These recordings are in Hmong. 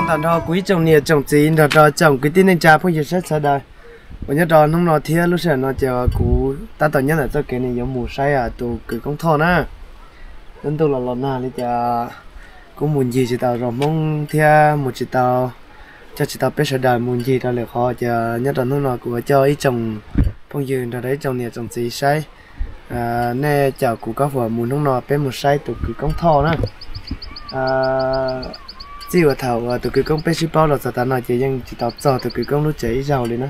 Tag nrho kuv ib tsoom niam tsoom txiv nrog rau tsoom kwv tij neej tsa phooj ywg saib sawv daws uas nyob rau hnub no thiab lub sij hawm no ces kuv tab tom nyob ntawm txoj kev no yuav mus saib tus kwv Koob Thoj na. Lub ntuj los los nag li cas kuv mus ncig tsis tau zos Hmoob thiab mus tsis tau, coj tsis tau peb sawv daws mus ncig rau lwm qhov ces nyob rau hnub no kuv yuav coj ib tsoom phooj ywg nrog rau ib tsoom niam tsoom txiv saib, nej caum kuv kob fuas mus hnub no peb mus saib tus kwv Koob Thoj na. Txij uas thaum uas tus kwv Koob peb sib paub los txog tav no ces yeej tsis tau txog tus kwv Koob lub tsev ib zaug li na.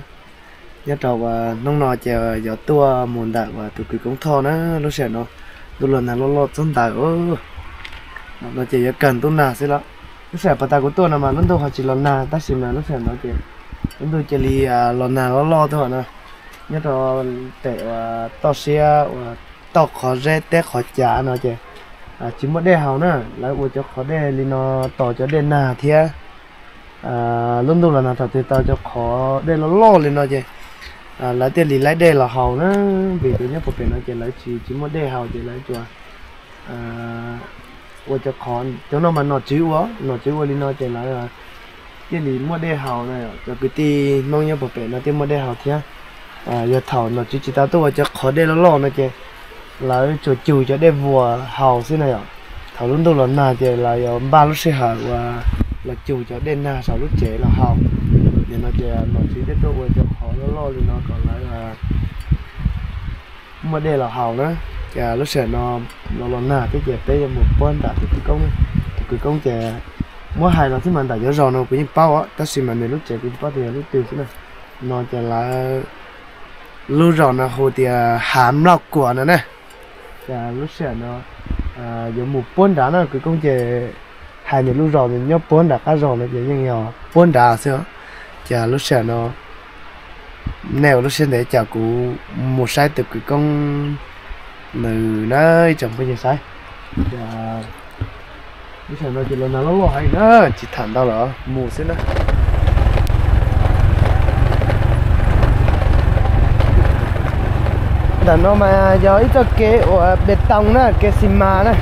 Nyob rau uas hnub no ces yuav tuaj mus ntawm uas tus kwv Koob Thoj na. Lub sij hawm no ntuj los nag loj loj txob ntawd, no ces yuav kawg ntuj nag xwb los. Lub sij hawm puag ta kuv tuaj no mas lub ntuj ho tsis los nag tab sis mas lub sij hawm no ces lub ntuj cia li los nag loj loj tuaj no. Nyob rau pem uas toj siab uas toj qhov zeb teb qhov cav no ces tsis muaj dej haus na, lawv ua cov qhov dej li no tos cov dej nag thiab. Lub ntuj los nag thaum twg tau cov qhov dej loj loj li no ces lawv thiaj li laib dej los haus na, vim tias nyob puag pem no ces lawv tsis tsis muaj dej haus ces lawv tsuas ua cov qhov, cov no mas nom tswv ua, nom tswv ua li no ces lawv thiaj li muaj dej haus na. Cov kwv tij Hmoob nyob puag pem no thiaj muaj dej haus thiab. Yog thaum nom tswv tsis tau tuaj ua cov qhov dej loj loj no ces lawv tsuas cug cov dej vuas haus xwb na yom. Thaum lub ntuj los nag ces lawv yuav npaj lub sij hawm uas los cug cov dej nag saum lub tsev los haus. Nim no ces nom tswv thiaj tuaj ua cov qhov loj loj li no kom lawv muaj dej los haus na. Ces lub sij hawm no los los nag thiab ces peb yuav mus puab nram tus kwv Koob. Tus kwv Koob ces muab hais los xwb mas nram cov zos no kuv yeej paub os, tab sis mas nws lub tsev kuv tsis paub tias yog lub twg xwb na. No ces lawv, lub zos no hu tias Hav Nplauj Kuam no na. Ces lub sij hawm no yuav mus puab nrad na, kwv Koob ces hais nws lub zos nws nyob puab nram qab zos no ces yeej yog puab nrad xwb. Ces lub sij hawm no nej ua lub siab ntev caum kuv mus saib tus kwv Koob nws na, ib tsoom phooj ywg saib. Lub sij hawm no ces los nag loj loj heev na, tsis tham ntau lawm mus xwb na. Ntawm no mas yog ib txoj kev uas pes toos na, kev xi mas na.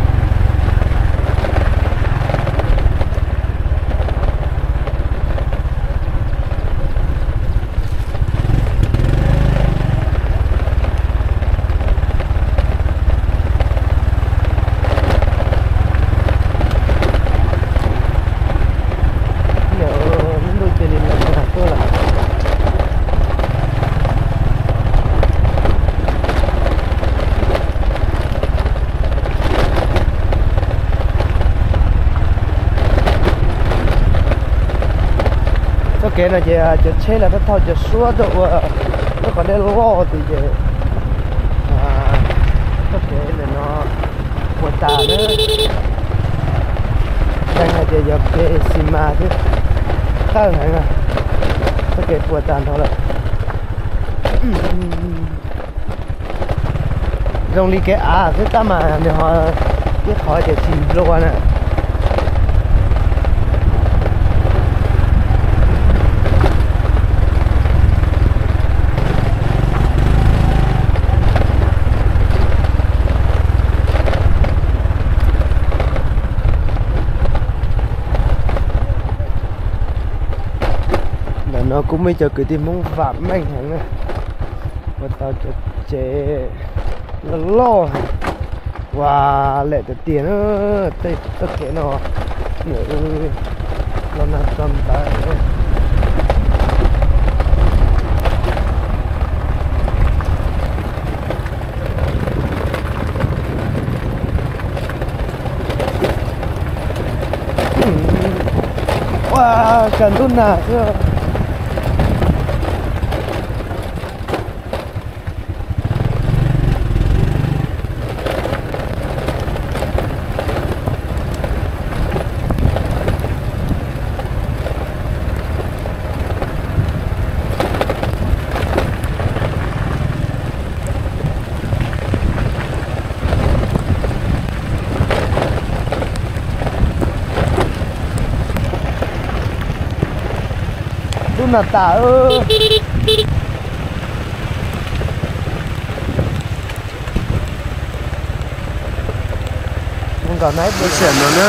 Lub ntuj cia li los nag tuaj lawm. Txoj kev no ces cov tsheb los thauj thauj cov suab tuaj ua lub qhov dej loj tid ces txoj kev ntawm no puas tas na. Yeej hais tias yog kev xi mas xwb, qawj heev, txoj kev puas tas nrho lawm. Zoo li kev av xwb tab mas nws ho ib qhov tias tsis nplua na. Ntawm no kuj muaj ib co kwv tij Hmoob vam meej heev na, ua tau cov tsev loj loj heev, ua lem tiag tiag na. Tej txoj kev no nws los nag txog ntawd. Ua, kawg ntuj nag xwb. Ntuj nag tas. Nkaum nag ib pliag sim no na,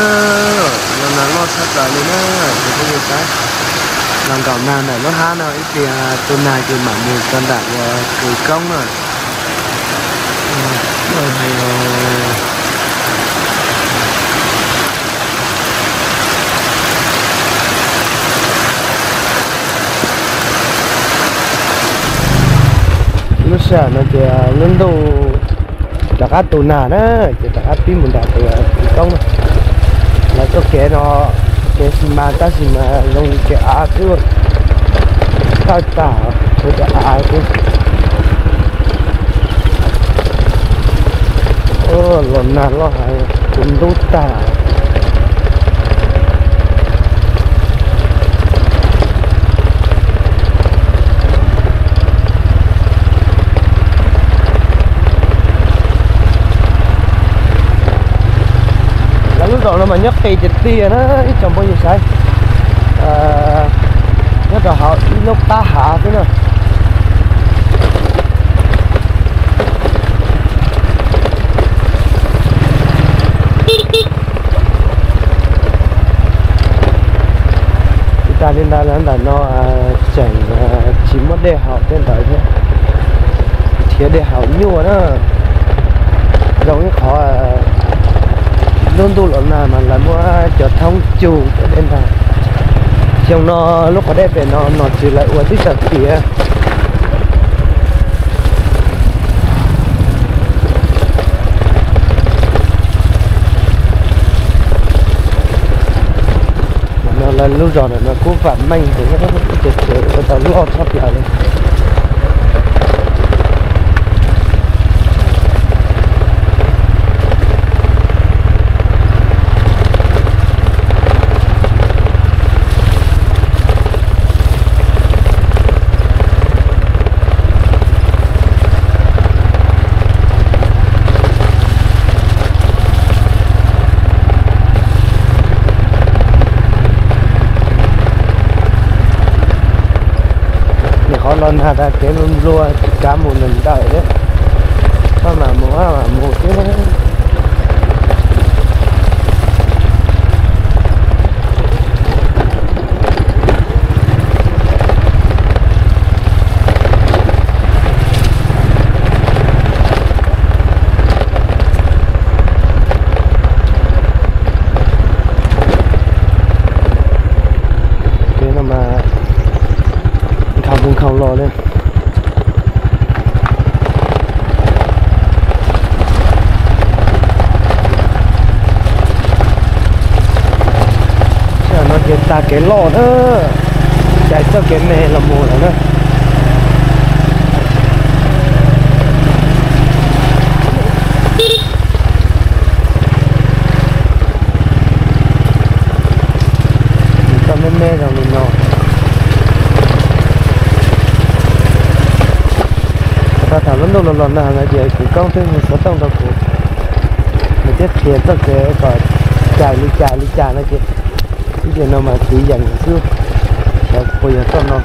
los nag loj tshaj plaws li na, ces peb yuav pab los nkaum nag ntawm lub hab no ib pliag, tu nag ces mam mus rau ntawm uas Kws Koob na. Lub sij hawm no ces lub ntuj rov qab tu nag na, ces rov qab pib mus nram Kws Koob na. Lawv tuaj kev no kev xi mas tab sis mas zoo li kev av xwb, tawj tag, tshuav cov av xwb. Los nag loj heev, kuv ntub tag. Lawv lub zos no mas nyob qis tiag tiag na ib tsoom phooj ywg saib, nyob rau hauv ib lub qab hav xwb na. Tsis tas li ntawd lawv ntawm no tseem tsis muaj dej haus tej ntawd thiab, khiav dej haus nyuaj na. Zoo ib qhov lub ntuj los nag mas lawv muab cov thoob cug cov dej nrag. Xyoo no lub qhov dej pem no nom tswv lawv ua twb tsaus tiav. No lawv lub zos ntawm no kuj vam meej heev, ib co tsev ua tau loj tshaj plaws li. Nyuam qhuav los nag tas kev nplua nplua tsis kav mus ntawm ntawm thiab, maj mam mus maj mam mus xwb. Kev no mas nkhaus mus nkhaus los li. Sij hawm no ces tag kev loj na, cais txoj kev me los mus lawm na. Txoj me me zoo li no. Tau thaum lub ntuj los los nag no ces Kws Koob twb hu xov tooj rau kuv, nws twb qhia txoj kev kom cais li cas li cas no ces ib pliag no mas kuv yeem xwb, xyov puas yog txoj no.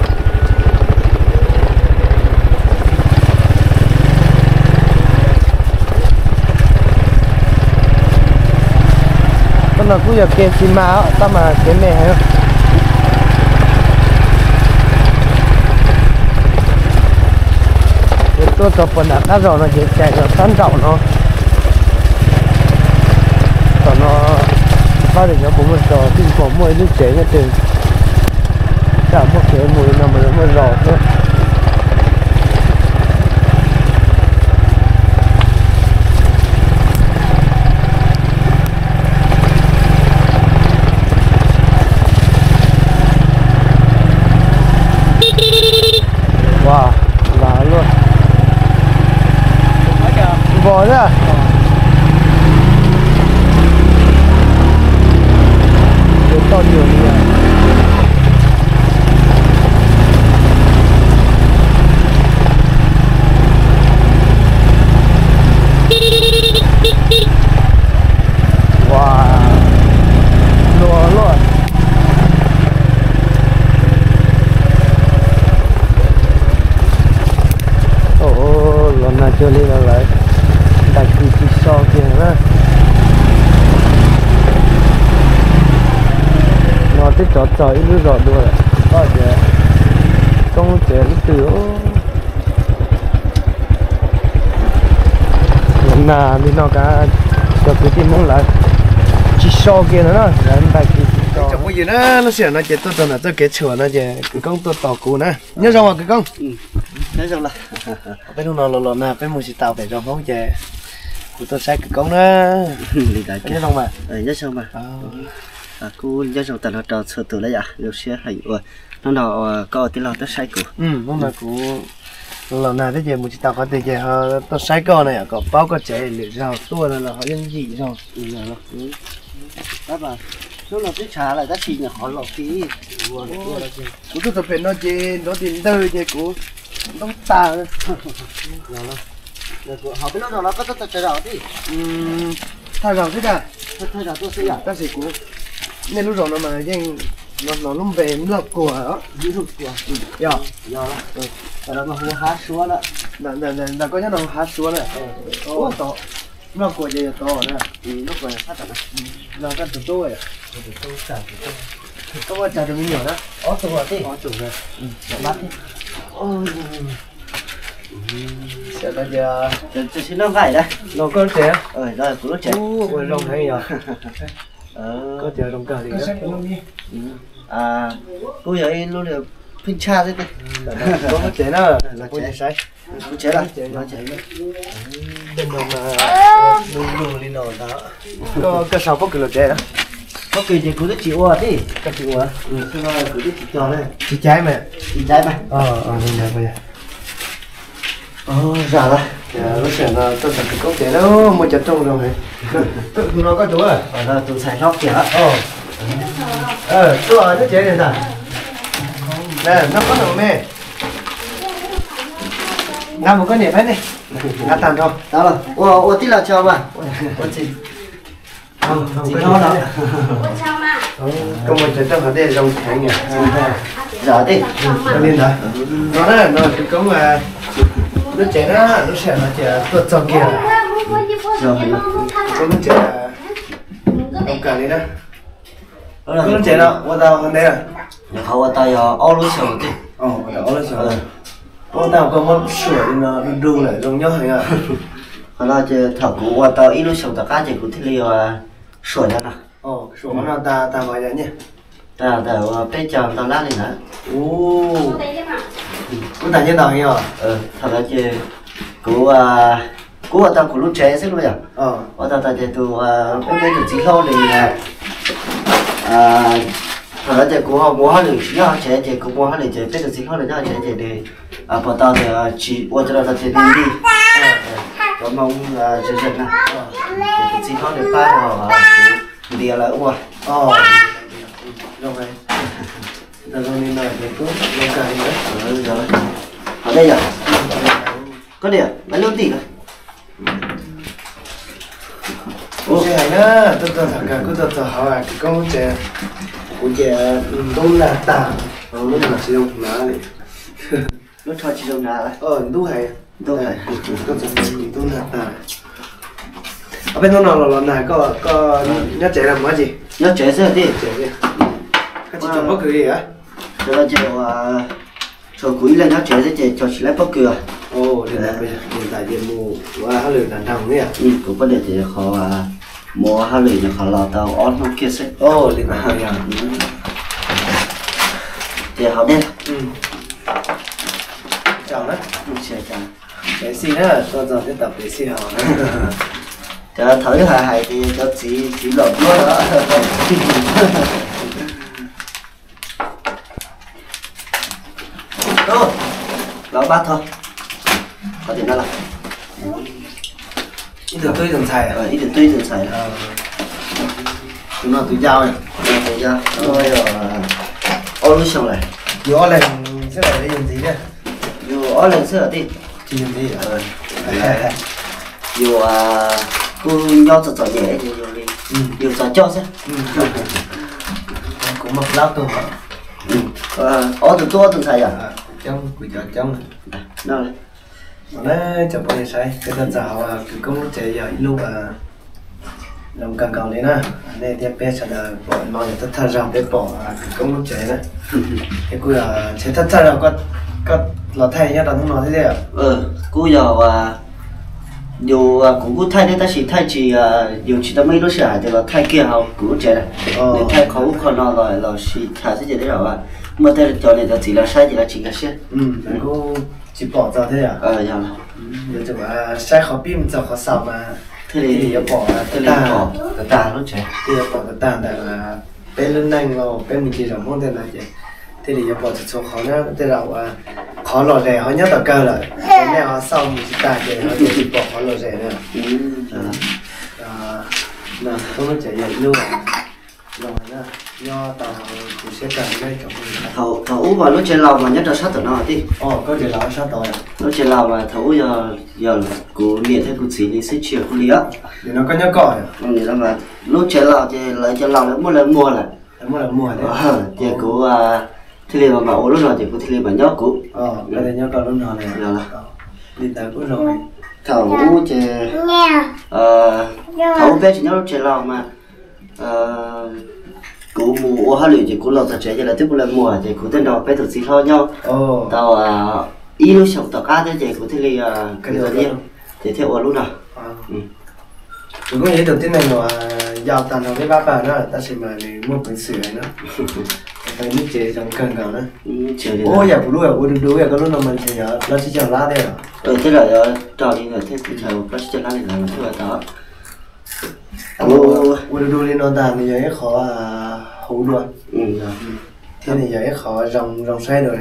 Txoj no kuj yog kev xi mas, tab mas kev me heev. Ces tuaj txog puag nram qab zos no ces cais los sab nraum no. Tom no pab tias cov kuv muaj zos twb pom muaj ib lub tsev nyob twg, tam muaj kev mus li no mas yuav muaj zos thiab. Ua, vas luaj. Npog thiab. Ces toj cuag li. Ua, luaj luaj. Los nag cuag li no lawm, ntais kws tsis so kiag na. Twb rov txog ib lub zos dua lawm, koj tias Koob lub tsev lub twg. Los nag li no kav cov kwv tij Hmoob lawv tsis so kiag no na, lawv ntais kiag tsis so. Cov phooj ywg na, lub sij hawm no ces tuaj txog ntawm txoj kev tshuam no ces kwv Koob tuaj tos kuv na. Nyob zoo os kwv Koob. Nyob zoo los. Peb hnub no los los nag peb mus tsis tau pem zos Hmoob ces kuv tuaj saib kwv Koob na. Nyob zoo mas. Nyob zoo mas. Kuv nyob zoo tag nrho rau txhua tus na yom, zoo siab heev uas hnub no koj ua tij laug tuaj saib kuv. Hnub no kuv los nag thiab ces mus tsis tau qhov twg ces ho tuaj saib koj na yom, kom paub koj tsev lwm zaug tuaj no los ho yooj yim zog. Hnub no twb tshav lawm tab sis nyuam qhuav los tib. Kuv tuaj txog pem no ces nrov tis ntawg ces kuv ntoob tas. Ho peb lub zos no koj tuaj txog tsawg zaus tij? Thawj zaug xwb dag. Tab sis kuv, nej lub zos no mas yeej hnov lub npe Nplog Kuag os. Yog. Ntawm koj nyob no Hav Suav na. Nplog Kuag ces yog tod na. Koj tus tub, koj muaj tsawg tus me nyuam na? Ob tug tij. Los koj lub tsev, ua zoo heev yog. Koj tias zoo kawg li. Kuj yog ib lub pheej tshaj xwb. Koj lub tsev na, kuv saib. Kuv tsev los. Tej no mas lug lug li no ntag. Koj sau pob kws los tsev na? Pob kws ces kuv twb tsis ua tij. Koj tsis ua? Kuv twb tsis cog li. Tsis caiv mas. Tsis caiv mas. Zam lub sij hawm no tuaj txog kwv Koob tsev na, muaj cov rooj zoo heev. Tus no koj tus, tus ntxhais hlob kiag. Tuaj lub tsev li ntag. Noj koj no me. Nqa mus koj niam peb ne. Nqa tag nrho. Ua tij laug tso mas. Txiv hlob no. Koj muaj cov rooj hav dej zoo heev. Zam tij. Li ntawd. No na, no kwv Koob lub tsev na, lub sij hawm no ces tuaj txog kiag. Koob lub tsev zoo kawg li na. Koj lub tsev no ua tau ntev? Nyuam qhuav ua tau yog ob lub xyoos tij. Ua tau koj muab suam li no du du lawm zoo nyob heev. Qhov no ces thaum kuv ua tau ib lub xyoos tom qab ces kuv thiaj li ua suam cov no. Suam qhov no tag tag mas yog nyiaj? Tag tawm uas peb caug ntau lab li ntawd. Kuv tag nyiaj ntau heev os. Thaum ntawd ces kuv, kuv ua tau kuv lub tsev xwb los yog. Ua tau tas ces tus, peb peb tus txiv hlob nws, thaum ntawd ces kuv ho mus hauj lwm tsis nyob hauv tsev ces kuv mus hauj lwm ces peb tus txiv hlob nws nyob hauv tsev ces nws pom tau tias tsis ua cov no ces nws nti cov Hmoob ze ze na, ces tus txiv hlob nws pab rau kuv ntiav lawv ua. Qhov no yog, koj niam, lawv lub ntim na. Ua si hais na, tuaj txog tham kawg kuj tuaj txog hauv kwv Koob lub tsev. Kuv ces ntub nag tag, lub no tsis zoo hnav li. Lub tsho tsis zoo hnav, ntub hais, ntub hais, ntub nag tag. Peb hnub no los los nag, koj nyob tsev los mus dab tsi? Nyob tsev xwb tij. Koj tsis cog pob kws li a? Cov no ces ua, tshuav kuv ib leeg nyob tsev xwb ces cog tsis laib pob kws. Li ntawd, mus ua hauj lwm nram nroog li. Kuv poj niam ces qhov mus ua hauj lwm nyuam qhuav los tau ob hnub kiag xwb. Li ntawd, ces hauv dej. Tsaug na. Pem xij na, tuaj txog thiab tau pem xij hauv. Cov thaum ib hais hais ces cov txiv txiv los duab lawm. Los pab tho. Qhov tias no lawm. Ib tug tub ib tug ntxhais. Ib tug tub ib tug ntxhais. Tus no tus yau. Tus yau. Ob lub xyoo lawm. Yus ob leeg xwb los yus ntxiv thiab? Yus ob leeg xwb os tij. Tsis yus ntxiv. Yus kuj nyob txom txom nyem ces yus li, yus txom coj xwb. Kuv muaj plaub tug. Ob tug tub ob tug ntxhais yom? Coob, kuv cov coob. Cov phooj ywg saib, peb tuaj txog hauv kwv Koob lub tsev yog ib lub Zoo kawg nkaus li na, nej thiab peb sawv daws pom no yog thawj thawj zaug peb pom kwv Koob lub tsev na. Thiab kuj yog tsev thawj thawj zaug koj los thaij nyob rau hnub no thiab tiag. Kuj yog, yus kuv kuj thaij thiab tab sis thaij tsis, yus tsis tau muaj ib lub sij hawm tias los thaij kiag hauv kuv lub tsev na. Nws thaij qhov ub qhov no los los sis tham xwb ces tej zaum muaj tej cov niam cov txiv los saib ces lawv tsis nkag siab. Kuj tsis pom txog thiab yom. Yog, saib qhov pib mus txog qhov xaus mas thiaj li yuav pom, thiaj li pom tag lub tsev, thiaj yuav pom tag ntawm peb lub neej los peb mus ncig zos Hmoob tej ntawd ces thiaj li yuav pom txhua txhua qhov na. Tej zaum qhov lom zem ho nyob tom kawg lawm, nej ho xauj mus tsis tag ces ho tsis pom qhov lom zem na. Koob lub tsev yog ib lub zoo na, nyob tau tu siab kawg li na. Thaum ub mas lub tsev laus mas nyob rau sab tom no tij. Koj tsev laus sab tod. Lub tsev laus mas thaum ub yog, yog kuv niam thiab kuv txiv li xwb tsis yog kuv li os. Nim no koj nyob koj. Nim no mas lub tsev laus ces lawv cov laus lawv muaj lawv muag lawm. Ces kuv thiaj li mam ua lub no ces kuv thiaj li mam nyob kuv. Thaum ub ces, thaum ub peb tsis nyob lub tsev laus mas kuv mus ua hauj lwm ces kuv los txog tsev ces lawv twb muaj lawv muag ces kuv thiaj nrog peb tus txiv hlob nyob tau ib lub xyoo tom qab thiab ces kuv thiaj li, ces thiaj ua lub no. Kuv kuj yog ib tug tib neeg uas yau tag nrho peb pab pawg na tab sis mas nws muaj peev xwm na. Tau ib lub tsev zoo kawg nkaus na. Ua yam kuv lub ua du du yam koj lub no mas ntshe yog plaub tsib caug lab thiab. Tej zaum yuav raug li ntawd thiab, plaub tsib caug lab li ntawd mas thiaj ua tau. Ua du du li no ntag nws yog ib qho huv dua thiab nws yog ib qho zoo zoo saib dua.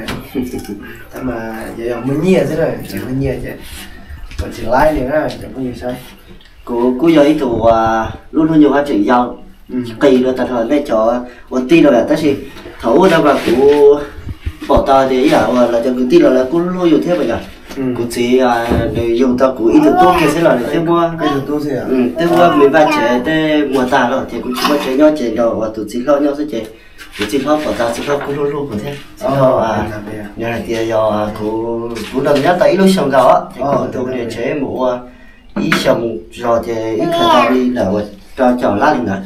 Tab mas yog yog muaj nyiaj xwb na, tsis muaj nyiaj ces ua tsis laib li na cov phooj ywg saib. Kuv kuj yog ib tug uas lub hnub nyoog tseem yau qis dua tag nrho nej cov ua tij los lawm tab sis thaum ub tau mas kuv pom tau tias ib yam uas lawv cov kwv tij los lawv kuj hlub hlub yus thiab mas yog kuv txiv nws yug tau kuv ib tug tub kiag xwb los nws twb muab, twb muab me vaj tsev tej muag tag lawm ces kuv tsis muaj tsev nyob ces nrog uas tus txiv hlob nyob xwb ces kuv txiv hlob pom tag txiv hlob kuj hlub hlub kuv thiab. Txiv hlob nws hais tias yog kuv, kuv nrog nws nyob tau ib lub xyoo nkaus ces kuv tus niam tsev mus ua ib xyoo zog ces ib kawm tau li ntawm uas rau caum lab li ntawd.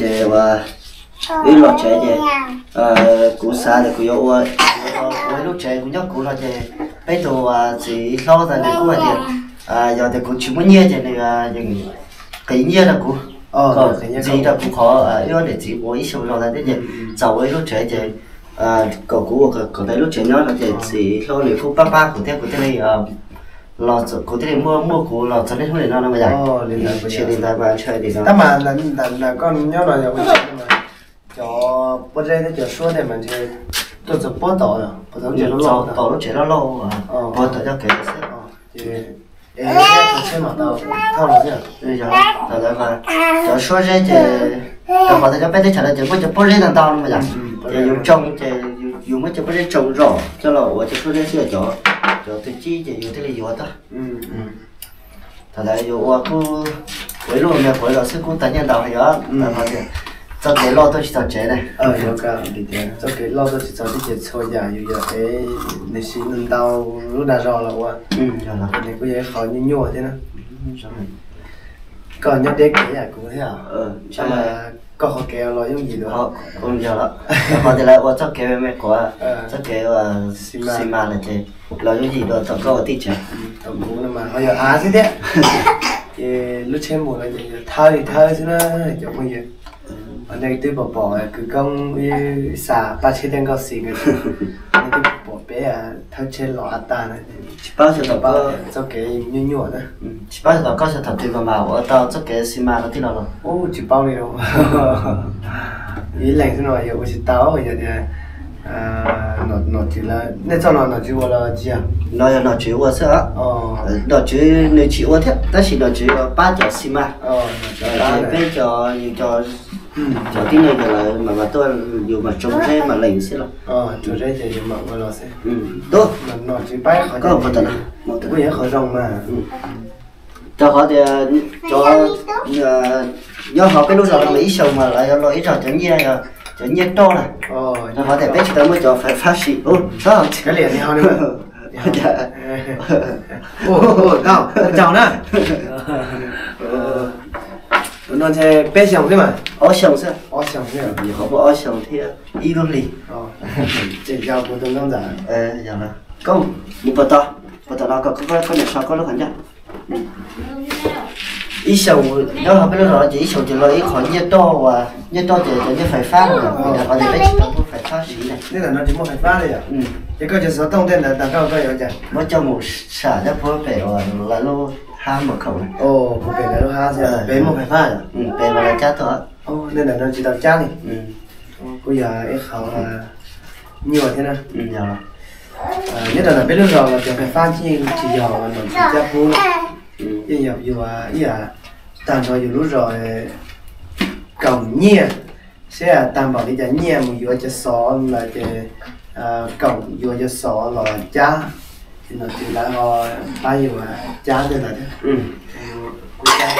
Ces ua ib los tsev ces kuv xav tias kuv yuav ua, ua ib lub tsev kuv nyob kuv no ces peb tus txiv hlob ntawd nws kuj hais tias yog tias kuv tsis muaj nyiaj ces nws qis nyiaj rau kuv, kom ntxiv rau kuv qhov ib ob niam txiv mus ua ib xyoo zog ntawd thiab ces txaus ua ib lub tsev ces kom kuv ua kom tau ib lub tsev nyob no ces txiv hlob nws kuj pab pab kuv thiab kuv thiaj li los, kuv thiaj li muaj, muaj kuv los txog niaj hnub nim no no mas yom. Ntshe li ntawd mas ntshe li no. Tab mas ntawm koj nyob no yog cov pob zeb thiab cov suab tej mas ntshe tuaj txog pob tod, tom lub tsev loj loj, puag tom coj kev xwb. Ces tsheb mam tau thauj los thiab. Yog, thaum ntawd mas cov suab zeb ces, rau qhov tias cov peb teb chaws no ces muaj cov pob zeb ntau ntau no mas yom. Ces yus tsoo ces yus muab cov pob zeb tsoo zom coj los ua cov suab zeb xwb, cov, cov twg cib ces yus thiaj li yuav tau. Thaum ntawd yus ua kuj, ua ib lub me quav zos xwb kuj tau nyiaj ntau heev os, txoj kev loj tuaj tsis txog tsev ne. Txoj kev loj tuaj tsis txog teb ces txhua yam yus yog ev nws siv ntau lub dag zog los ua, nws kuj yog ib qho nyuaj nyuaj thiab na. Koj nyob deb kev yam kuv thiab, koj qhov kev los yooj yim dua. Qhov tias lawv ua txoj kev me quav, txoj kev ua xi mas lawm ces los yooj yim dua thaum koj ua tij tsev. Thaum kuv no mas ho yog av xwb thiab. Ces lub tsheb mus no ces thawb li thawb xwb na cov phooj ywg. Ho nej twb pom pom kwv Koob ib xa pab tsheb thiab nkauj xis nkawd, nej twb pom peb thawb tsheb los av tag na. Tsis paub xyov tom koj txoj kev nyuaj nyuaj na. Tsis paub xyov tom koj xyov thaum twg mas mas ua tau txoj kev xi mas no tij laug los. Ub, tsis paub li no. Ib leeg xwb no yog ua tsis tau yog tias nom tswv lawv, nej txoj no nom tswv ua los tsis yog? No yog nom tswv ua xwb. Nom tswv nws tsis ua thiab tab sis nom tswv pab cov xi mas. Peb cov, yus cov, cov tib neeg cov lawv mas mas tuaj yus mas tsoo zeb mas lees xwb los. Tub, koj puas tau na? Rau qhov tias cov nyob hauv peb lub zos no mas ib xyoos mas lawv yuav luag ib zaug cov nyiaj, cov nyiaj roj na. Rau qhov tias peb tsis tau muaj cov fais fab sim ub. Ua tsaug na. No ntshe peb xyoos xwb mas. Ob xyoos xwb. Ob xyoos xwb. Nyuam qhuav muaj ob xyoos thiab ib lub hlis. Ces yog kuv tus nkauj ntxawm. Koj mus puas tau, puas tau no koj, koj niam so koj lub qhov ncauj. Ib xyoos nyob hauv peb lub zos ces ib xyoos ces los ib qho nyiaj roj uas nyiaj roj ces cov nyiaj fais fab no, qhov tias peb tsis tau muaj fais fab siv na. Nej tam no tsis muaj fais fab li yom? Ces koj cov xov tooj tej ntawd tag nrho koj yuav ua cas? Muab coj mus sam nyob puag pem uas lawv lub hab mus khaum na. Puag pem lawv lub hab xwb, pem muaj fais fab yom? Pem mas lawv cab tuaj. Nej tam no tsis tau cab li. Kuj yog ib qho nyuaj thiab na. Nyob rau ntawm peb lub zos los cov fais fab yeej tsis yog nom tswv cab pub, yeej yog yus ib yam tag nrho yus lub zos koom nyiaj, seb tag npaum li cas nyiaj mus yuav cov xov lawm ces koom yuav cov xov los cab, ces nom tswv lawv ho pab yus cab tej ntawd thiab. Kuj cab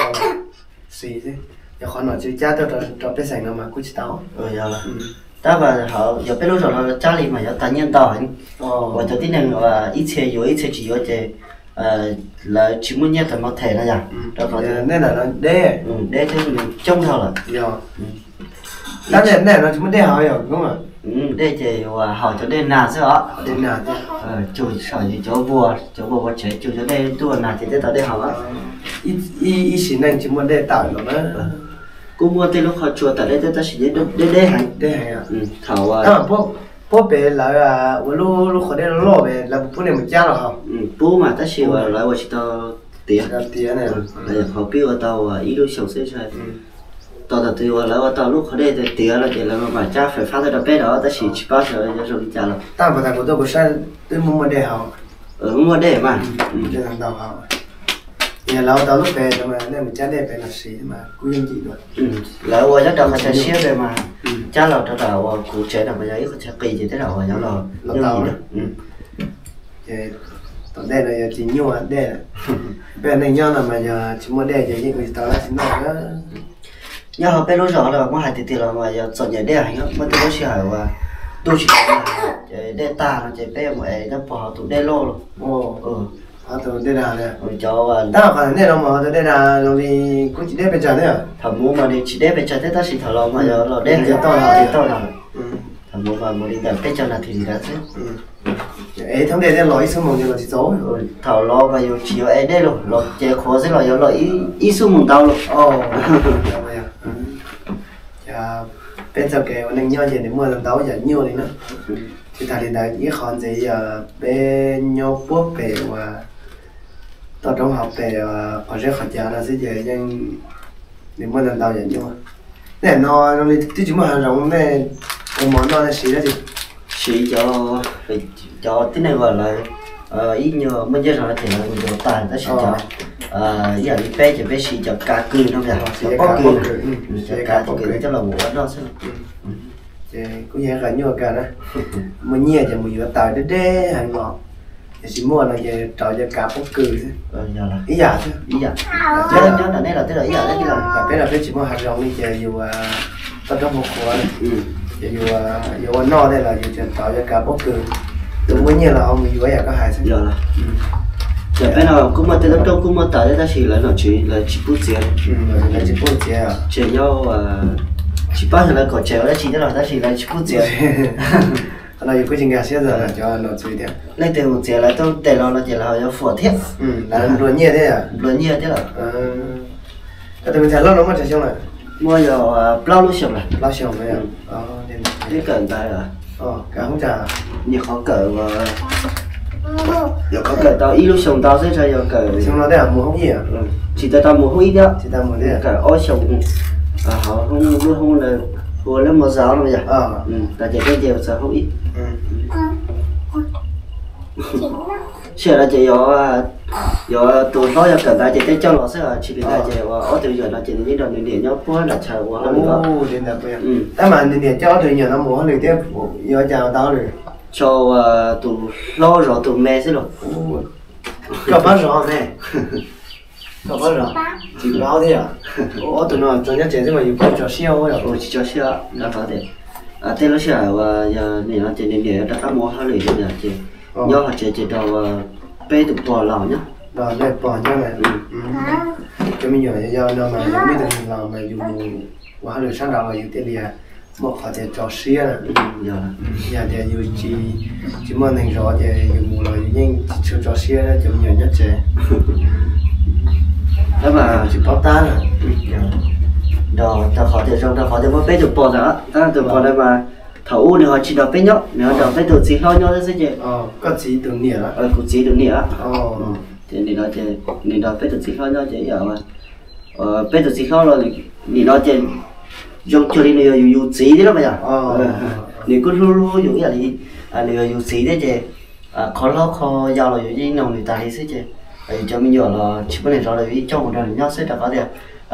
siv xwb, yog qhov nom tswv cab tuaj rau pej xeem no mas kuj tsis tau. Tab mas yog peb lub zos no cab li mas yuav tag nyiaj ntau heev, uas cov tib neeg uas ib txhia yuav ib txhia tsis yuav ces lawv tsis muaj nyiaj tau mov them no yom. Rau qhov tias deb thiab nws coob dhau lawm. Tab nej no tsis muaj dej haus yom? Dej ces uas haus cov dej nag xwb os. Cug saum yus cov vuas, cov vuas ua tsev cug cov dej ntuj nag ces thiaj tau dej haus. Ib sim neej tsis muaj dej tawm los na. Kuj muaj tej lub qhov tsua tawm dej thiab tab sis deb deb heev. Deb heev. Thaum puab pem lawv ua lub qhov dej loj loj pem lawv pub nej mus cab los haus? Pub mas tab sis uas lawv ua tsis tau tiav. Lawv qhov pib ua tau uas ib lub xyoos xwb ntshai. Tos thaum twg uas lawv ua tau lub qhov dej tiav no ces lawv mam cab fais fab tuaj rau peb no tab sis tsis paub xyov yuav zoo li cas los. Tab mas tas kuv tuaj kuv saib twb muaj muaj dej haus. Muaj dej mas. Yog lawv ua tau lub pem no mas nej mus cab dej pem los siv mas kuj yooj yim dua. Lawv ua nyob rau qhov chaw siab pem mas cab los rau tom uas kuv tsev no mas yog ib qho chaw qis ces tej zaum uas yuav los yooj yim na. Ces tom ntej no yog tsis nyuaj dej lawm. Peb neeg nyob no mas yog tsis muaj dej ces yeej ua tsis tau dab tsi noj na. Nyob hauv peb lub zos no muab hais tiag tiag los mas yog txom nyem dej heev, muaj tej lub sij hawm uas ntuj tsis tau nag ces dej tag no ces peb yuav mus ev nyob puag hauv tus dej loj los. Hauv tus dej dag li. Cov tab qhov nej no mas hauv tus dej dag zoo li kuj tsis deb pes tsawg thiab. Thaum mus mas nws tsis deb pes tsawg thiab tab sis thaum los mas yog los deb heev, tau nag. Thaum mus mas mus li ntawm peb caug nas this li ntawd xwb. Ev thoob dej thiaj los ib xuab moos ces los tsis txaus. Thaum los mas yus tsis yuav ev dej los, los ces qhuav xwb los yuav los ib xuab moos ntau los. Ces peb txoj kev ua neej nyob ces nws muaj ntau yam nyuaj li na. Tsis tas li ntawd ib qho ntxiv yog peb nyob puag pem uas toj roob hauv pes uas qhov zeb qhov cav no xwb ces yeej nws muaj ntau ntau yam nyuaj. Nej no zoo li twb tsis muaj hav zoov nej ua mov noj nej siv dab tsi? Siv cov, cov tib neeg uas lawv ib nyuag muaj nyiaj zog no ces lawv mus yuav tag tab sis cov ib yam li peb ces peb siv cov kav kws no, cov pob kws, cov kav ces coj los ua noj xwb. Ces kuj yog qhov nyuaj kawg na. Muaj nyiaj ces mus yuav taws deb deb heev los, tiam sis muaj no ces rauv cov kav pob kws xwb. Ib yam xwb. Ib yam. Nyob nram nej los tej zaum ib yam thiab los. Tam peb los peb tsis muaj hav zoov li ces yus toj roob hauv qhuav, ces yus yuav ua noj tej los yus rauv cov kav pob kws. Tus muaj nyiaj los ho mus yuav yam koj hais xwb. Tam peb no kuj muaj tej toj roob kuj muaj taws thiab tab sis lawv nom tswv lawv tsis pub txiav. Lawv tsis pub txiav. Tseem nyob, tsis paub xyov lawv kom tseem ua dab tsi thiab los tab sis lawv tsis pub txiav. Qhov no yus kuj tsis nkag siab txog cov nom tswv thiab. Leej twg mus txiav lawv tuaj tes los no ces lawv ho yuav fuam thiab. Lawv nplua nyiaj thiab. Nplua nyiaj thiab los. Koj tus me ntxhais loj no muaj tsawg xyoo lawm? Muaj yog plaub lub xyoos lawm. Plaub xyoos lawm. Twb kawm ntawv lawm. Kawm hoob cas? Nyuam qhuav kawm, nyuam qhuav kawm tau ib lub xyoos ntau xwb, tsis yog kawm. Xyoo no tej zaum mus hoob ib. Tsis tau tau mus hoob ib thiab. Kawm ob xyoos, hauv hoob, lub hoob hu ua lub mos zos no yog. Tau ces tej ces txog hoob ib. Sij hawm no ces yog, yog tus hlob yog kawm ntawv ces tej coj los xwb, tsis li ntawd ces ua ob tug yawm no ces nws yeej nrog nws niam nyob puag nram chaw ua hauj lwm. Tab mas nws niam coj ob tug yawm no mus ua hauj lwm thiab yuav cas tau hauj lwm? Tso ua tus hlob zov tus me xwb los. Koj paub zov me? Koj paub zov? Tsis paub thiab. Ob tug no tso nyob tsev xwb mas yus paub tso siab. Tsis tso siab rau qhov tias tej lub sij hawm uas yog niam no ces nws niam yuav rov qab mus ua hauj lwm ces nyob hauv tsev ces rau peb tus pog laus nyob. Pog nyob. Cov me nyuam yau yau no mas yus muaj ib tug neeg los mas yus mus ua hauj lwm sab nraud los yus thiaj li muaj qhov tias tso siab na. Yog tias yus tsis, tsis muaj neeg zov ces yus mus los yus yeej tsis tshua tso siab na, cov me nyuam nyob tsev. Tab mas tsis paub tab na. Rau qhov tias zoo rau qhov tias muaj peb tus pog ntawd, tab tus pog ntawd mas thaum ub nws ho tsis nrog peb nyob, nws ho nrog peb tus txiv hlob nyob xwb ces. Koj txiv tus niam? Kuv txiv tus niam. Ces nim no ces nws nrog peb tus txiv hlob nyob ces peb tus txiv hlob los nim no ces zoo cuag li nws yog yus, yus txiv thiab los mas yog. Nws kuj hlub hlub yus ib yam li nws yog yus txiv thiab ces qhov hlob qhov yau los yus yeej noog nws tas li xwb ces yus cov me nyuam los tsis muaj neeg zov los yus yeej coj mus nrog nws nyob xwb rau qhov tias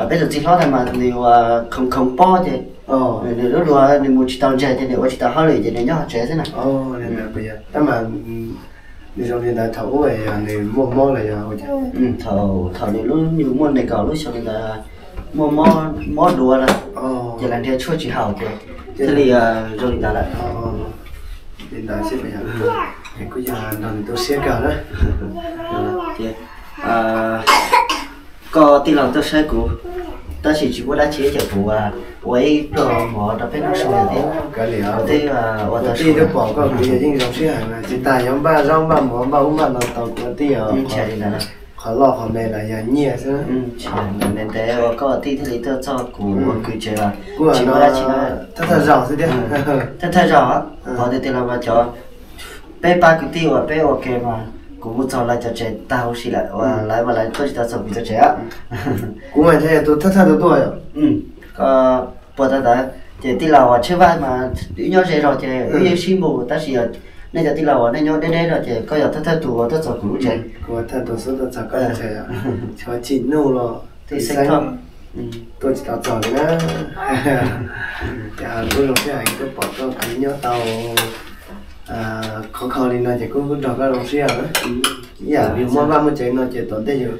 peb tus txiv hlob ntawd mas nws ua khoom khoom pob ces nws lub luag nws mus tsis tau ntses ces nws ua tsis tau hauj lwm ces nws nyob hauv tsev xwb na. Tab mas nws zoo li ntawd thaum ub nws muaj mob los yog? Thaum, thaum nws lub nyuag muaj nees nkaum lub xyoo li ntawd muaj mob, mob duav na, ces lawv nrhiav tshuaj tsis haum ces thiaj li zoo li ntawd lawm. Li ntawd xwb, kuj yog nrog nws tu siab kawg na. Koj tij laug tuaj saib kuv, tab sis tsis muaj dab tsi ces kuv ua ib pluag mov rau peb noj su thiab. Kuv twb ua tau su. Tij twb pom koj kuv yog yeej zoo siab heev na, tsis tas yog npaj zaub npaj mov npaj ub npaj no tau kuv tij os. Qhov loj qhov me los yog nyiaj xwb. Ntev ntev uas koj tij thiaj li tuaj txog kuv ua kwv tsev los kuj tsis muaj dab tsi na. Thawj thawj zaug xwb thiab. Thawj thawj zaug, qhov tiag tiag los mas cov peb pab kwv tij uas peb ua ke mas kuv mus txog lawv cov tsev tag huv si lawm uas lawv mas lawv tuaj tsis tau txog kuv cov tsev. Kuv mas thiaj yog tus thawj thawj tus tuaj yom. Koj puas tau ntawd ces tij laug uas Tsheb Vaj mas wb nyob ze zog ces wb yeej sib npug tab sis yog nej cov tij laug uas nej nyob deb deb zog ces koj yog thawj thawj tus uas tuaj txog kuv lub tsev. Kuv thawj tus xub tuaj txog koj lub tsev, xyov tsim nuj los twb xeeb tuaj tsis tau txog li na. Ces kuj zoo siab heev tuaj pom koj kuv nyob tau khov kho li no ces kuj nrog koj zoo siab na. Ib yam yus muaj vaj muaj tsev no ces tom ntej yus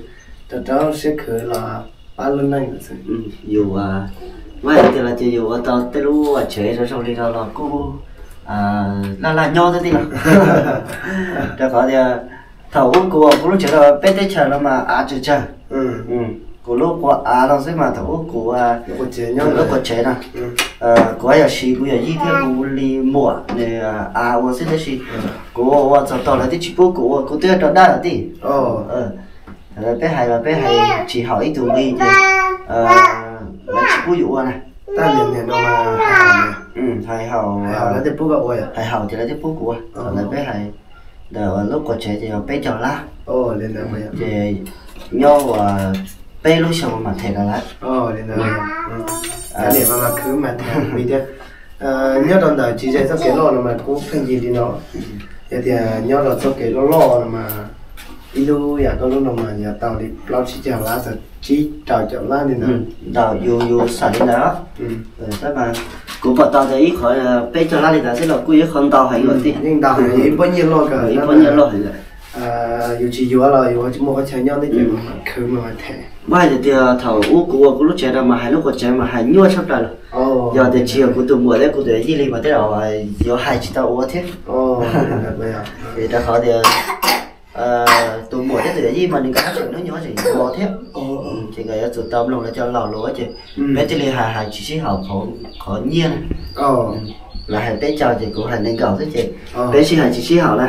rau rau siab khwv los pab lub neej lawm xwb. Yus muaj hais tias los ces yus ua tau tej lub tsev zoo zoo li no los kuj laj laj nyob thiab tij laug. Rau qhov tias thaum ub kuv ua kuv lub tsev rau peb teb chaws no mas av tsawg tsawg. Kuv lub quav av no xwb mas thaum ub kuv lub quav tsev no, kuv yuav siv kuv yawm yij thiab kuv li muam nws av ua xwb tab sis kuv ua ua txog tog lawv twb tsis pub kuv ua, kuv twb rau dab lawm tij. Peb hais los peb hais tsis haum ib tug nqi ces lawv tsis pub yus ua na. Hais haum, hais haum ces lawv thiaj pub kuv ua. Thaum ntawd peb hais ntawm lub quav tsev ces yog peb caug lab, ces nyob ua peb lub xyoo mam them rau lawv. Nyob rau ntawm tsis ze txoj kev loj no mas kuj pheej yig li no. Yog tias nyob rau txoj kev loj loj no mas ib lub yam koj lub no mas yog tau li plaub tsib caug lab txog tsib rau caum lab li ntawd. Ntawm yus, yus xav li ntawd. Tab mas kuv pom tau tias ib qhov peb caug lab li ntawd xwb los kuj yog ib qhov ntau heev los tij. Yeej ntau heev, ib pob nyiaj loj heev lawm. Yus tsis yuav los yus tsis muaj qhov chaw nyob thiab ces khwv mas them. Muab hais tias tias thaum ub kuv ua kuv lub tsev no mas hais lub quav tsev mas hais nyuaj tshaj plaws los. Yog tias tsis yog kuv tus muam thiab kuv tus yij li mas tej zaum yuav hais tsis tau ua thiab. Vim rau qhov tias tus muam thiab tus yij mas nws nkawd tseem hnub nyoog tseem ua thiab, ces nkawd yuav tsum tau mloog lawv cov laus lus ces peb thiaj li hais hais tsis sib haum qhov nyiaj na. Lawv hais peb caug ces kuv hais nees nkaum xwb ces peb sib hais tsis sib haum na.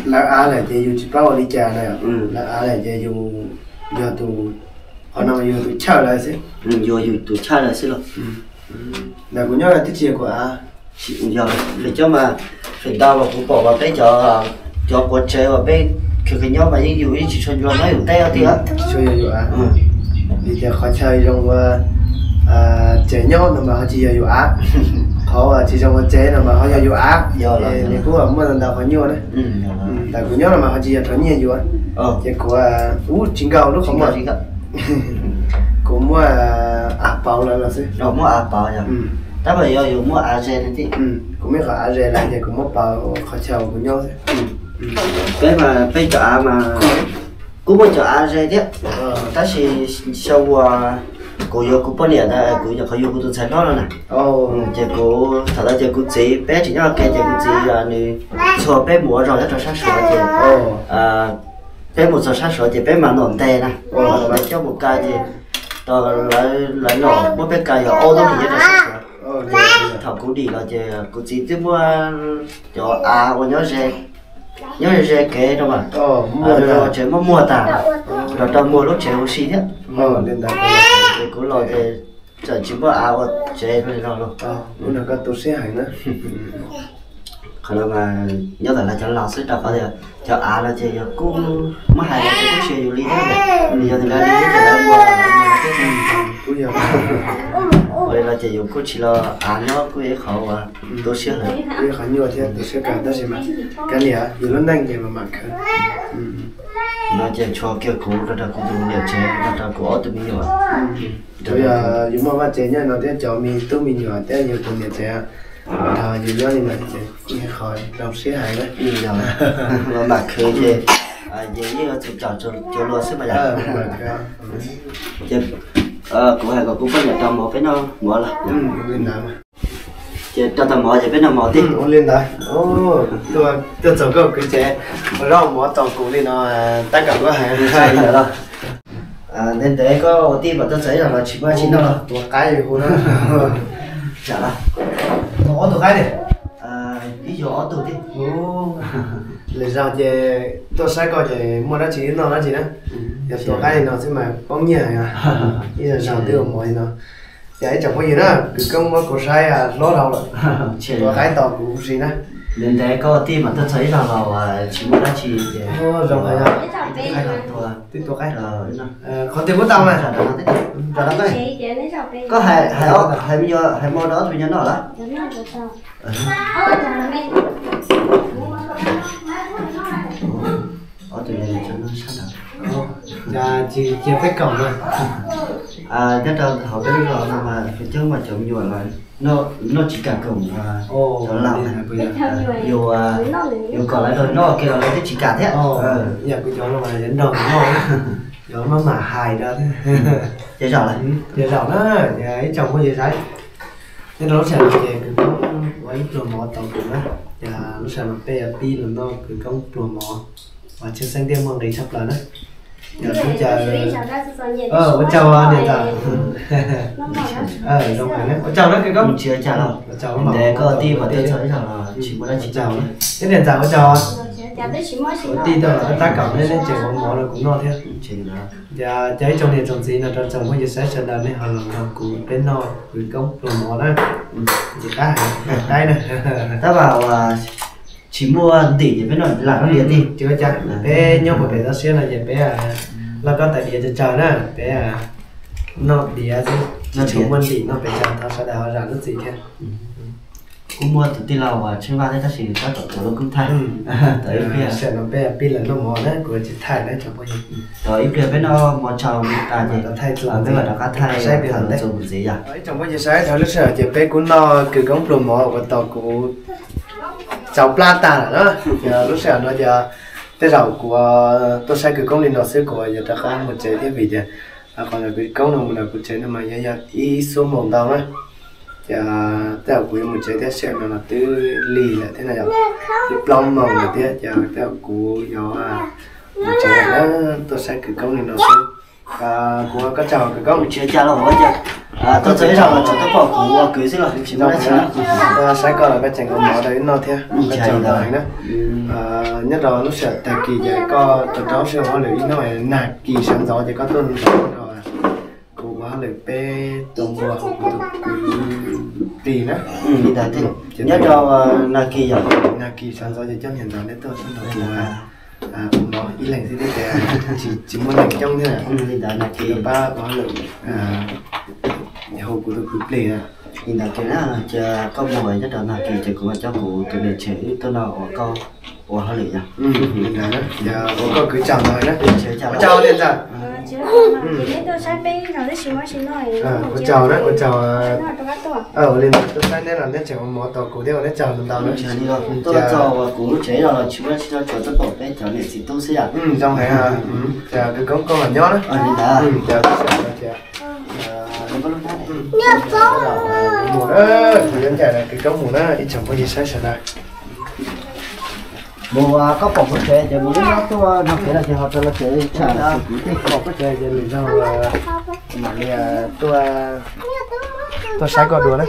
Lawv av lawm ces yus tsis paub ua li cas na. Lawv av lawm ces yus yog tus, qhov no yus tus chawj lawv xwb. Yus yus tus chawj lawv xwb los. Ntawm kuv nyob lawv twb tsis yog kuv av. Yog, feem coob mas feem ntau mas kuv pom mas peb cov, cov quav tsev uas peb khwv khwv nyob mas yeej yus yeej tsis tshua los nyob yus teb tij. Tsis tshua yog yus av. Vim tias qhov chaw zoo ua tsev nyob no mas ho tsis yog yus av. Qhov uas tsis zoo ua tsev no mas ho yog yus av. Nws kuj muaj ntau qhov nyuaj na. Ntawm kuv nyob no mas ho tsis yog rau nyiaj yus, ces kuv, ub, tsis nkaus lub qhov muag. Kuv muaj av pauv lawv los xwb. Muaj av pauv yog, tab mas yog yus muaj av ze ne tij. Kuv muaj qhov av ze lawm ces kuv muab pauv qhov chaw uas kuv nyob xwb. Peb mas peb cov av mas kuj muaj cov av ze thiab, tab sis xyoo uas kuv yuav kuv poj niam ntawd kuv nyuam qhuav yuav kuv tus ntxhais hlob no na. Ces kuv thaum ntawd ces kuv txiv, peb tseem nyob ua ke ces kuv txiv nws txhua peb mus ua zog nyob rau sab Suav ces Peb mus txog sab Suav ces peb mam noj nte na, peb coj mus ka ces lawv noj muab peb ka yog ob lub hnub nyob rau sab Suav. Thaum kuv dim los ces kuv txiv twb muab cov av uas nyob ze kev rau mas, tsev muab muag tas, los rau muag lub tsev huv si thiab. Ces kuv los ces txawm tsis muaj av ua tsev li no los. Qhov no mas nyob ntawm lawv cov laus xwb, rau qhov tias cov av no ces yog kuj muab hais los ces kuj tsis yog yus li thiab, yog tias lawv li ces lawv ua lawv ua thiab. Ua li no ces yus kuj tsis los, av nyob kuj yog ib qhov uas tu siab heev, ib qhov nyuaj thiab tu siab kawg, tab sis mas kav liam, yus lub neej ces mas mam khwv. No ces tshuav kiag kuv rau rau kuv tus niam tsev rau rau kuv ob tug me nyuam. Yus yog yus muaj vaj tsev nyob no thiab cov me tub me nyuam thiab yus tus niam tsev, yus nyob li no ces kuj yog qhov zoo siab heev na. Los mam khwv ces ces yeej yuav tsum caum cov luag xwb mas yom. Ces kuv hais kom kuv poj niam rau mov peb noj mov los. Ces rau tau mov ces peb noj mov tib. Ua li ntawd, tuaj txog koj kwv tsev ua zaub mov tos kuv li no, tab kaum koj hais li ntawd los. Ntev ntev koj ua tij mas tuaj txog ib zaug los tsis muaj dab tsi noj los? Tua qaib hu na. Tsam los, ob tug qaib ne? Ib yog ob tug tij. Lwm zaus ces tuaj saib koj ces muaj dab tsi noj dab tsi na. Yog tua qaib li no xwb mas poob nyiaj heev. Ib zaug twb ua mov li no. Ces ib tsoom phooj ywg na, kwv Koob muab kuv saib hlob dhau lawm. Tua qaib tos kuv huv si na. Ntev ntev koj ua tij mas tuaj txog ib zaug los tsis muaj dab tsi ces zoo heev. Twb tua qaib. Qhov twg muab tau na? Koj hais, hais me nyuam, hais mo rau ob tug me nyuam noj lawm. Ob tug me nyuam noj sab nraud. Cia peb koom na. Nyob rau hauv peb lub zos no mas coob mas cov me nyuam los noj tsis kam koom cov laus. Yus, yus kom lawv noj ke los lawv twb tsis kam thiab. Yam kuv cov no mas nrog noj, cov maj mam hais rau. Ces zaum, ces zaum na, ib tsoom phooj ywg saib. Nyob rau lub sij hawm no ces kwv Koob ua ib pluag mov tos kuv na. Ces lub sij hawm no peb yuav pib los noj kwv Koob pluag mov uas tshwj xeeb thiab muaj nqis tshaj plaws na. Ua tsaug niam ntxawm. Zoo heev na, ua tsaug na kwv Koob. Ua tsaug, ntev koj ua tij mas tuaj txog ib zaug los tsis muaj dab tsi. Ua tsaug na, niam ntxawm ua tsaug. Ua tij tuaj los tab kaum neb, neb tseem ua mov rau kuv noj thiab. Ces cov ib tsoom niam tsoom txiv no rau tsoom phooj ywg saib sawv daws nej ho los nrog kuv peb noj kwv Koob pluag mov na. Ntxim qab heev, qaib na. Tab mas uas tsis muaj ntim ces peb noj lam noj lias tij. Tsis ua cas, peb nyob puag pem toj siab no ces peb loj kob tais diav tsawg tsawg na, peb noj diav xwb, tsis tshua muaj ntim noj pes tsawg, thov sawv daws ho zam lub txim thiab. Kuj muaj tus tij laug uas tsheej Vaj thiab tab sis tab tom tuav lub koob thaij. Tam ib pliag no peb pib los noj mov na, kuv tsis thaij na tsoom phooj ywg. Tam ib pliag peb noj mov tsau tas ces peb mam rov qab thaij saib peb txuas mus ntxiv yom. Ib tsoom phooj ywg saib, dhau lub sij hawm ces peb kuj noj kwv Koob pluag mov uas tos kuv tsau plab tag lawm na. Lub sij hawm no ces tej zaum kuv tuaj saib kwv Koob li no xwb kuv yuav rov qab mus tsev thiab vim tias qhov ntawm kwv Koob no mus ntawm kuv tsev no mas yuav yog ib xuab moos ntau na. Ces tej zaum kuv yuav mus tsev thiab, sij hawm no los twb lig lawm thiab na yom, twb plaub moos lawm thiab ces tej zaum kuv yuav mus tsev lawm na. Tuaj saib kwv Koob li no xwb. Kuv ua koj tsaug kwv Koob. Tsis ua cas los, tuaj txog ib zaug los tsuas tuaj pom kuv ua kwv xwb los tsis muaj dab tsi. Tuaj saib koj los koj tseem ua mov rau wb noj thiab, koj tsaug ntau heev na. Nyob rau lub sij hawm tag kis ces koj rau rau siab ua hauj lwm ib hnub, nag kis sawv ntxov ces koj tuaj nrog kuv ua hauj lwm peb tus npua hu kuv tus kwv Plig na. Nyob rau nag kis yom, nag kis sawv ntxov ces coj niam ntxawm neb tuaj nrog kuv ua mov ib leeg xwb thiab ces tsis muaj neeg coob thiab. Li ntawd nag kis pab ua hauj lwm, hu kuv tus kwv Plig na. Li ntawd ces na, ces koj mus nyob rau nag kis ces kuv mam coj kuv tus niam tsev wb tuaj nrog ua koj ua hauj lwm yom. Li ntawd na, ces ua koj kwv tsaug ntawd na. Ua tsaug niam ntxawm. Ua tsaug na, ua tsaug. Ua li ntawd tuaj saib neb los neb tseem ua mov tos kuv thiab, ua neb tsaug ntau na. Tuaj txog uas kuv lub tsev no los tsis muaj dab tsi, tsuas tuaj pom peb cov niam txiv tub xwb yom. Zoo heev. Ces kwv Koob koj mam nyob na. Li ntawd. Mus na, kuv yuav ncaim kwv Koob mus na ib tsoom phooj ywg saib sawv daws. Mus, koj pom kuv tsev ces mus lub no tuaj no kev no ces ho rau los tsev tsham kuv tej pom koj tsev ces lwm zaug mam li tuaj, tuaj saib koj dua na.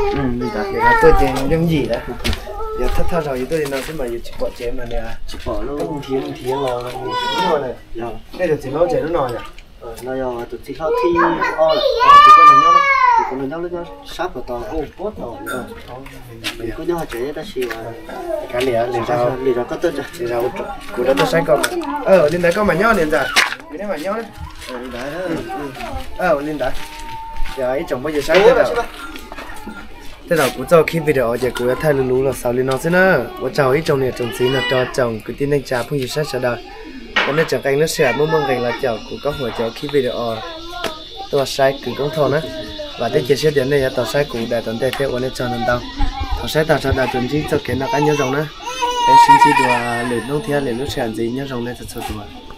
Tuaj ces yooj yim lawm. Yog thawj thawj zaug yus tuaj li no xwb mas yus tsis pom tsev mas nws tsis pom lub nrhiav nrhiav los nws tsis muaj na. Nej tus txiv hlob tsev lub no yom? No yog tus txiv hlob thib ob lawm. Tus koj nyob, tus kuv nyob lub sab puag tod lawm. Kuv nyob hauv tsev tab sis kav liam, lwm zaus koj tuaj, lwm zaus kuv rov tuaj saib koj. Li ntawd koj mam nyob niam ntxawm, kuv thiaj mam nyob na. Li ntawd, yog ib tsoom phooj ywg saib tej zaum kuv txoj clip video ces kuv yuav thaij lus lus los xaus li no xwb na. Ua tsaug ib tsoom niam tsoom txiv no rau tsoom kwv tij neej tsa phooj ywg saib sawv daws, uas nej tseem qee lub sij hawm muaj muaj nqis los caum kuv Kob Huas cov clip video tuaj saib Kws Koob Thoj na. Vam thiab cia siab tias nej yuav tau saib kuv daim tom ntej thiab ua nej tsaug ntau ntau. Thaum saib tag sawv daws tsuas ntsib txoj kev noj qab nyob zoo na. Peb sib ntsib dua lwm hnub thiab lwm lub sij hawm ntxiv, nyob zoo nej txhua txhua tus.